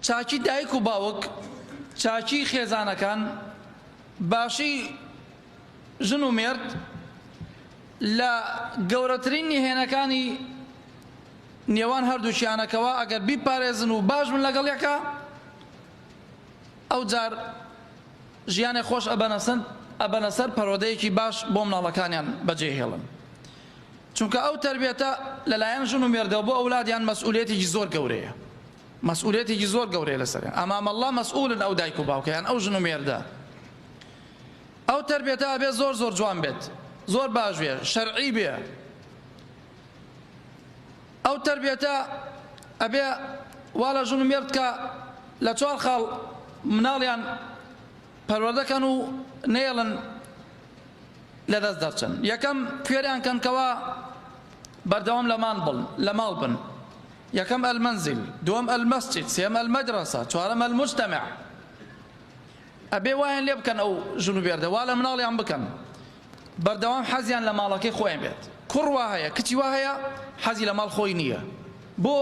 چاکی دایک و باوک، چاکی خێزانەکان، باشی ژن و مێرد لە گەورەترین نهێنەکانی نێوان هەردووکیانە کەوا ئەگەر بیپارێزن و باش بن لەگەڵ یەکا ئەوجار ژیانێ خۆش ئەبەنە سەر پەروەردەیەکی باش بۆ مناڵەکانیان بەجێ هێڵن چونکە ئەو تەربیەتە لەلایەن ژن و مێردەوە بۆ ئەولادیان مەسئولیەتێکی زۆر گەورەیە مەسئولیەتێکی زۆر گەورەیە لەسەریان ئەمام اللە مەسئولن ئەو دایک و باوکە یان ئەو ژن و مێردە ئەو تەربیەتە ئەبێ زۆر زۆر جوان بێت زۆر باش بێ شەرعی بێ ئەو تەربیەتە ئەبێ وا لە ژن و مێرد کە لە چوار خاڵ مناڵیان پەروەردەکەن و نەیەڵن لەدەست دەرچن یەکەم فێریان کەن کەوا بەردەوام لە ماڵ بن لە ماڵ بن یەکەم المنزل دووەم المسجد سێم المدرسە چوارەم المجتمع ئەبێ وایان لێ بکەن ئەو ژن و بێردە وا لە مناڵیان بکەن بەردەوام حەزیان لە ماڵەکەی خۆیان بێت کوڕ وا هەیە کچی وا هەیە حەزی لە ماڵ خۆی نییە بۆ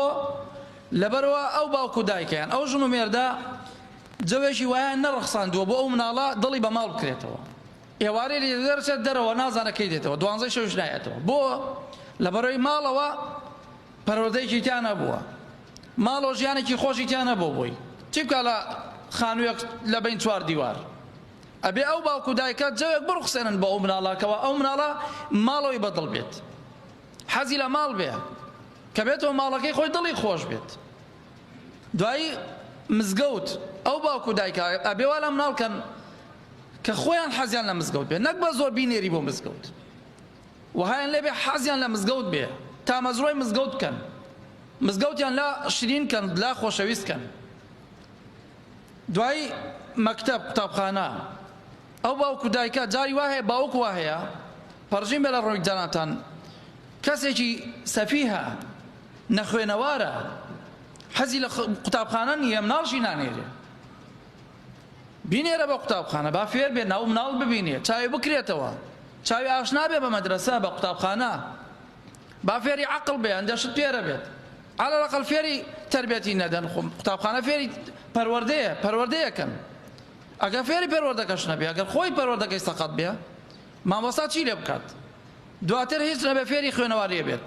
لەبەرەوە ئەو باوک و دایکەیان ئەو ژن و مێردە جەوێکی وایان نەڕەخساندووە بۆ ئەو مناڵە دڵی بە ماڵ بکرێتەوە ئێوارەی لێ دەرچێت دەرەوە نازانە کەی دێتەوە دوانزەی شەویش نایەتەوە بۆ لەبەرەوەی ماڵەوە پەروەردەیەکی تیا نەبووە ماڵەوە ژیانێکی خۆشی تیا نەبوو بۆی چی بکا لە خانوویەک لە بین چوار دیوار ئەبێ ئەو باوک و دایکە جەوێک بڕوخسێنن بۆ ئەو مناڵەکەوە ئەو مناڵە ماڵەوەی بەدڵ بێت حەزی لە ماڵ بێ کە بێتەوە ماڵەکەی خۆی دڵی خۆش بێت دوایی مزگەوت ئەو باوک و دایکە ئەبێ وا لە مناڵ کەن کە خۆیان حەزیان لە مزگەوت بێ نەک بە زۆر بینێری بۆ مزگەوت وەهایان لێ بێ حەزیان لە مزگەوت بێ تامەزرۆی مزگەوت بکەن مزگەوتیان لا شرین کەن لا خۆشەویست کەن دوایی مەکتەب قوتابخانە ئەو باوک و دایکە جاری وا هەیە باوک وا هەیە پەڕژین بێ لە ڕووی جاناتان کەسێکی سەفیهە نەخوێنەوارە حەزی لە قوتابخانە نییە مناڵشی نانێرێ بینێرە بە قوتابخانە با فێر بێ ناو مناڵ ببینێ چاوی بکرێتەوە چاوی ئاشنا بێ بە مەدرەسە بە قوتابخانە با فێری عەقڵ بێ هەندێ شت فێرە بێت على الأقل فێری تربیەتی نەدەن خۆ قوتابخانە فێری پەروەردەیە پەروەردەیەکەن ئەگەر فێری پەروەردەکەش نەبێ ئەگەر خۆی پەروەردەکەی سەقەت بێ مامۆستا چی لێ بکات دواتر هیچ نەبێ فێری خوێنەواریە بێت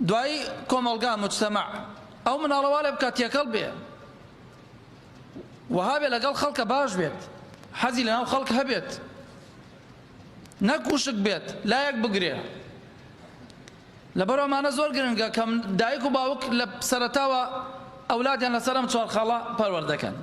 دوایی کۆمەڵگا مجتمع ئەو مناڵە وا لێ بکات تێکەڵ بێ وەها بێ لەگەڵ خەڵکە باش بێت حەزی لەناو خەڵک هەبێت نەک وشک بێت لایەک بگرێ لەبەر ئەمانە زۆر گرنگە کە دایک و باوک لە سەرەتاوە ئەولادیان لەسەر ئەم چوار خاڵە پەروەردەکەن.